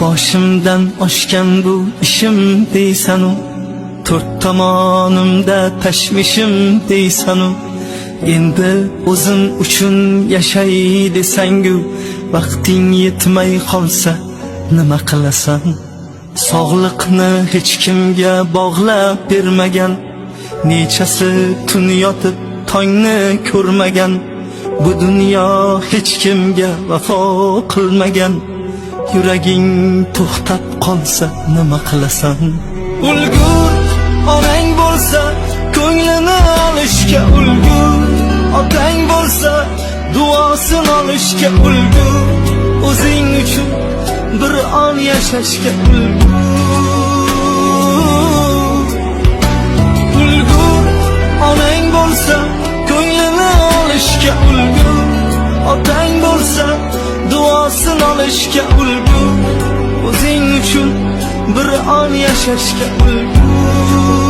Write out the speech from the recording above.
Boshimdan oshgan bu ishim deysanu, to'rt tomonimda tashvishim deysanu. Endi o'zim uchun yashay desangu, vaqting yetmay qolsa nima qilasan? Sog'liqni hech kimga bog'lab bermagan, nechasi tun yotib tongni ko'rmagan. Bu dunyo hech kimga vafo qilmagan, yuraging to'xtab qolsa nima qilasan? Ulgur onang bo'lsa, ko'nglini olishga ulgur. Otang bo'lsa, duosin olishga ulgur. O'zing uchun bir on yashashga ulgur. Ulgur onang bo'lsa, ko'nglini olishga ulgur. Otang bo'lsa, duosin olishga ulgur. O'zing uchun bir on yashashga ulgur.